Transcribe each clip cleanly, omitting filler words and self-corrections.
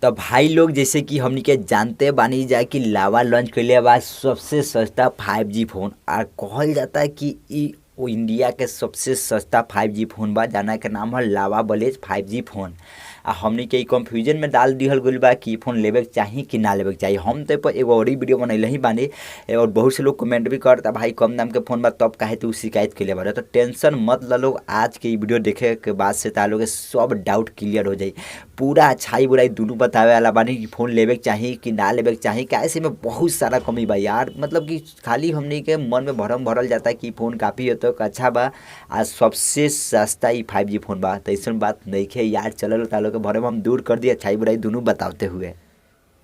तो भाई लोग जैसे कि हमनी के जानते बानी जा कि लावा लॉन्च कइले बा सबसे सस्ता 5G phone आ कहल जाता कि इ इंडिया के सबसे सस्ता 5G phone बा जाना के नाम है लावा ब्लेज 5G phone. आ हमनी के इ कंफ्यूजन में डाल दिहल गइल बा कि इ फोन लेवे के चाही कि ना लेवे के चाही। हम तो एपर एगो औरी वीडियो बनैले ही बानी और बहुत से लोग कमेंट भी करता भाई कम दाम के फोन बा तब काहे तू शिकायत कइले बारे। तो टेंशन मत ल लोग, आज के इ वीडियो देखे के बाद से ता लोग के सब डाउट क्लियर हो जाई। पूरा अच्छाई बुराई दुनू बतावे वाला बानी कि फोन लेवे के चाही कि ना लेवे के चाही। काहे से में बहुत सारा कमी बा यार, मतलब कि खाली हमनी के मन में भरम भरल जाता कि फोन काफ़ी हद तक अच्छा बा आ सबसे सस्ता इ 5G phone बा। तो अइसन बात नइखे यार, चलल ता लोग के भरम हम दूर कर दिए अच्छाई बुराई दुनू बताते हुए।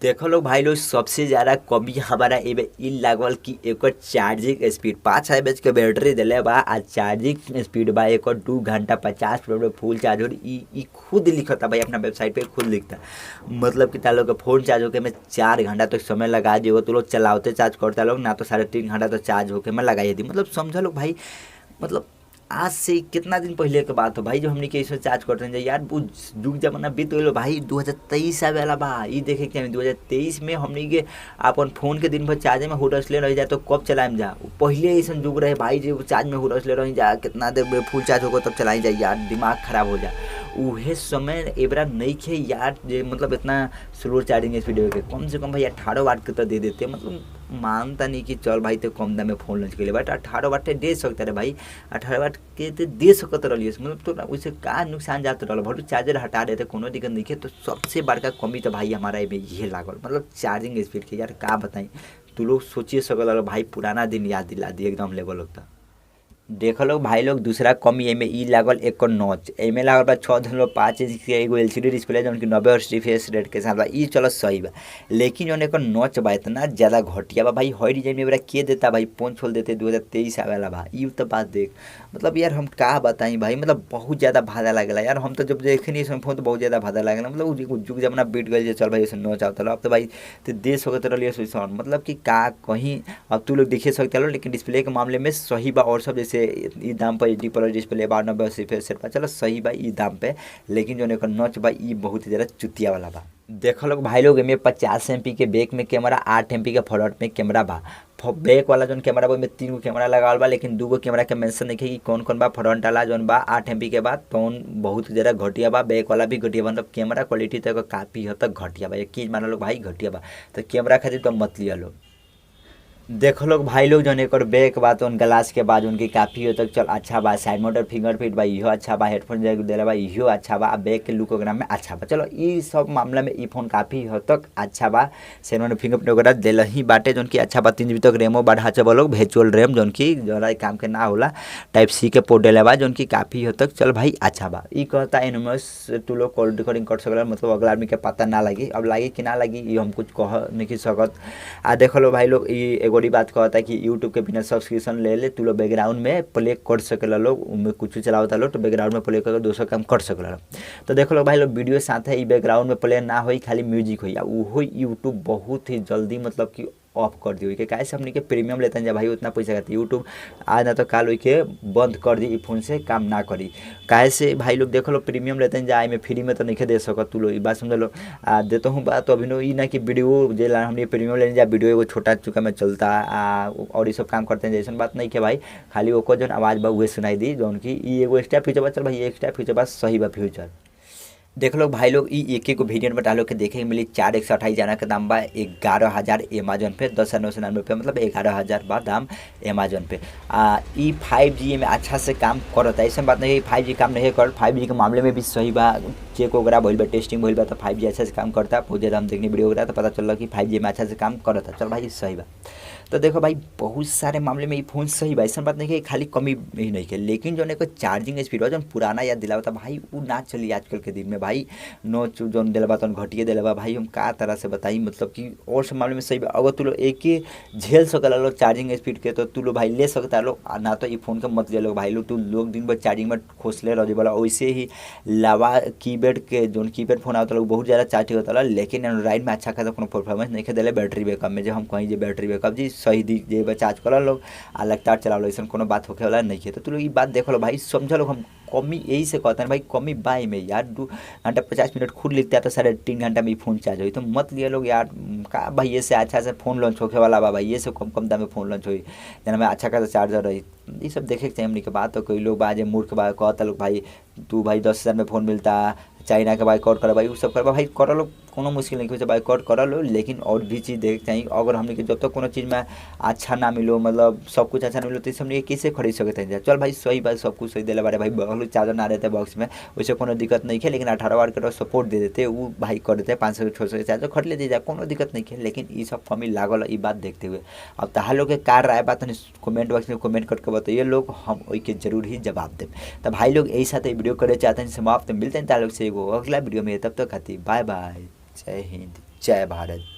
देखो लोग भाई लोग, सबसे ज़्यादा कमी हमारा एमे इ लागल कि एकर चार्जिंग स्पीड 5 mAh के बैटरी देले बा आ चार्जिंग स्पीड बा एकर 2 घंटा 50 मिनट में फुल चार्ज हो। इ खुद लिखता भाई अपना वेबसाइट पे खुद लिखता, मतलब कि ता लोग के फोन चार्ज होके में 4 घंटा तक समय लगा दियो तो लोग चलाते चार्ज करता लोग ना तो 3.5 घंटा तो चार्ज होके में लगाई दी। मतलब समझ लो भाई, मतलब आज से कितना दिन पहले के बात हो भाई जो हमनी के ऐसे चार्ज करते हैं यार। वो जुग जमाना बीत गइल भाई, 2023 आवे वाला बा। इ देखे के 2023 में हमनी के अपन फोन के दिन भर चार्ज में हुरसले रह जाए तो कब चलाएम जा। पहले ऐसा जुग रहे भाई जो चार्ज में हुरसले रह जा, कितना देर में फुल चार्ज होगा तब चलाई जाए यार, दिमाग खराब हो जा। उहे समय एबरा नइखे यार जे मतलब इतना स्लो चार्जिंग स्पीड के कम से कम भाई 18 वाट के तो दे देते। मतलब मानता नहीं कि चल भाई तो कम दाम में फोन लॉन्च कइले, बट 18 वाट दे सकता रे भाई, 18 वाट के तो दे सकत रहलिए। मतलब तो उसे का नुकसान जात रहल, भले चार्जर हटा देते कोनो दिक्कत नहीं है। तो सबसे बड़का कमी तो भाई हमारा एमे इहे लागल, मतलब चार्जिंग स्पीड के यार का बताई। तू लोग सोचिए सकल भाई, पुराना दिन याद दिला दी एकदम लेवल होता। देख लो भाई लोग, दूसरा कमी एमे इ लागल एकर नॉच एमे लागल बा 6.5 इंच के एगो एलसीडी डिस्प्ले जौन कि 90 हर्ट्ज रिफ्रेश रेट के साथ बा, इ चलो सही बा। लेकिन जौन एकर नॉच बा इतना ज़्यादा घटिया बा भाई, हर डिजाइन में एबरा के देता भाई फोन छोड़ देते 2023 आवे वाला बा। इ तो बात देख, मतलब यार हम का बताई भाई, मतलब बहुत ज़्यादा भादा लागेला यार। हम तो जब देखनी फोन तो बहुत ज़्यादा भादा लागेला, मतलब जुग जमाना बीत गइल चल भाई ऐसे नॉच आवता। अब तो भाई तो दे सकत रहलिए सोसन, मतलब कि का कहीं अब तू लोग देखे सकते हो। लेकिन डिस्प्ले के मामले में सही बा और सब, जैसे इ दाम पर एटी प्लस डिस्प्ले बा 90 रिफ्रेश रेट बा, चलो सही बा इ दाम पे। लेकिन जो एकर नॉच बा इ बहुत ज़्यादा चुतिया वाला बा। देख लोग भाई लोग, एमे 50 MP के बैक में कैमरा, 8 MP के फ्रंट में कैमरा बा। बैक वाला जोन कैमरा बा ओमे 3 गो कैमरा लगावल बा, लेकिन 2 गो कैमरा के मेंशन नइखे कि कौन कौन बा। फ्रंट वाला जोन बा 8 MP के बा तौन बहुत ज़्यादा घटिया बा, बैक वाला भी घटिया बा। मतलब कैमरा क्वालिटी तक काफ़ी हद तक घटिया बा, यकीन मानो लोग भाई घटिया बा। तो कैमरा खातिर तो मत लिया लोग। देखो लोग भाई लोग, जौन एकर बैक बा तो ग्लास के बाद उनकी काफ़ी हद तक चल अच्छा बा। साइड मोटर फिंगरप्रिंट बा इहो अच्छा बा, हेडफोन जैक देला बा इहो अच्छा बा, बैक के लुक वगैरह में अच्छा बा। चलो इ सब मामला में इ फोन काफ़ी हद तक अच्छा बा। साइड मोटर फिंगरप्रिंट वगैरह देला ही बाटे जौन की अच्छा बा। 3 GB तक रैमो बढ़ा चबा लोग, वर्चुअल रैम जौन की जरा काम के ना होला, टाइप सी के पोर्ट देला बा जौन की काफ़ी हद तक चल भाई अच्छा बा। इ कहता एनोनिमस तू लोग कॉल रिकॉर्डिंग कर सकला, मतलब अगला आदमी के पता ना लगी। अब लागी कि ना लगी इ हम कुछ कह नहीं सकत। आ देख लो भाई लोग, इ एगो बात कहता है कि यूट्यूब के बिना सब्सक्रिप्शन ले ले तू लोग बैकग्राउंड में प्ले कर सकेला लोग, उनमें कुछ चलावता लोग तो बैकग्राउंड में प्ले करके दोसर काम कर सकेला लोग। तो देखो लोग भाई लोग, वीडियो साथ है बैकग्राउंड में प्ले ना होई, खाली म्यूजिक होई। उहो यूट्यूब बहुत ही जल्दी मतलब कि ऑफ कर दी के काहे से हमनी के प्रीमियम लेते हैं भाई उतना पैसा खातिर यूट्यूब आज ना तो काल के बंद कर दी, फोन से काम ना करी। काहे से भाई लोग देख लो प्रीमियम लेते हैं जाए में फ्री में तो नहीं दे सकत तू लोग, ई बात समझ लो। आ देता हूँ बात तो अभी नो ई ना कि वीडियो जे हमने प्रीमियम लेने जा वीडियो एगो छोटा चुका में चलता आ और ये सब काम करते हैं, जैसन बात नहीं के भाई। खाली ओकर जौन आवाज़ बा उहे सुनाई दी, जौन की ई एगो एक्स्ट्रा फीचर बा। चल भाई एक्स्ट्रा फीचर बा सही बा फ्यूचर। देख लो भाई लोग, इ एक एक वेरिएंट बता लो के देखे के मिली 4,128 जाना के दाम बा 11,000 अमेजोन पे, 10,999 रुपया, मतलब 11,000 बा दाम अमेजोन पे। आ इ 5G में अच्छा से काम करता है, ऐसा बात नहीं 5G काम नहीं कर, 5G के मामले में भी सही बा। चेक वगैरह भइल बा, टेस्टिंग भइल बा तो 5G अच्छा से काम करता। बहुत ज़्यादा हम देखने वीडियो वगैरह तो पता चल कि 5G में अच्छा से काम करता। चल भाई सही बा। तो देखो भाई बहुत सारे मामले में ये फोन सही बा, ऐसा बात नहीं है खाली कमी ही नहीं है। लेकिन जो चार्जिंग स्पीड बा जौन पुराना याद दिलावता भाई उ ना चली आजकल के दिन में भाई। नोच जौन दिला बा तौन घटिए दिला बा भाई, हम का तरह से बताई, मतलब कि और सब मामले में सही बा। अगर तू लोग एक ही झेल सकला लो चार्जिंग स्पीड के तो तू लोग भाई ले सकता लो, ना तो ये फोन के मत ले लो भाई लोग। तू लोग दिन भर चार्जिंग में खोसले रह वाला। वैसे ही लावा कीपैड के जौन कीपैड फोन आवता बहुत ज़्यादा चार्ज होता, लेकिन एंड्रॉइड में अच्छा खासा कोनो परफॉर्मेंस नहीं दिले बैटरी बैकअप में। जो हम कहीं जे बैटरी बैकअप जी सही दी जे चार्ज कर लोग आ लगातार चला लो, ऐसा कोनो बात होखे वाला नहीं है। तो तू लोग ये बात देख लो भाई, समझ लो हम कमी यही से कहते हैं भाई, कमी बाई में यार 2 घंटा 50 मिनट खुद लिखते हैं तो 3.5 घंटा में फ़ोन चार्ज हुई। तो मत लिए लोग यार का भाई, ये से अच्छा से फ़ोन लॉन्च होखे वाला बा भाई, ये से कम कम दाम में फ़ोन लॉन्च हुई जना में अच्छा खासा चार्जर रही, ये सब देखे के चाहिए हमनी के बात। तो कोई लोग बाजे मूर्ख बा कहता लोग भाई तू भाई 10,000 में फ़ोन मिलता, चाइना के बाइकआउट कर भाई, उ सब कर भाई कर लो, कोनो मुश्किल नहीं है बाइकआउट कर लो, लेकिन और भी चीज़ देखे चाहिए। अगर हमने के जब तक कोनो चीज़ में अच्छा ना मिलो, मतलब सब कुछ अच्छा ना मिलो तो हमने कैसे खरीद सकते हैं। चल भाई सही बात सब कुछ सही दिला बारे भाई, बहुत चार्जर ना रहते बॉक्स में वैसे कोनो दिक्कत नहीं है, लेकिन 18 वाट के सपोर्ट दे देते वो भाई कर देते 500 600 चार्जर खरीद लेते जा, कोनो दिक्कत नहीं है। लेकिन ये सब कमी लागल ये बात देखते हुए अब तहा लोग के कार राय बात कमेंट बॉक्स में कमेंट करके बताइए लोग, हम ओई जरूर ही जवाब दें। तो भाई लोग यही साथ वीडियो करे चाहते हैं समाप्त, मिलते हैं तालोग से एगो अगला वीडियो में, तब तक खातिर बाय बाय, जय हिंद, जय भारत।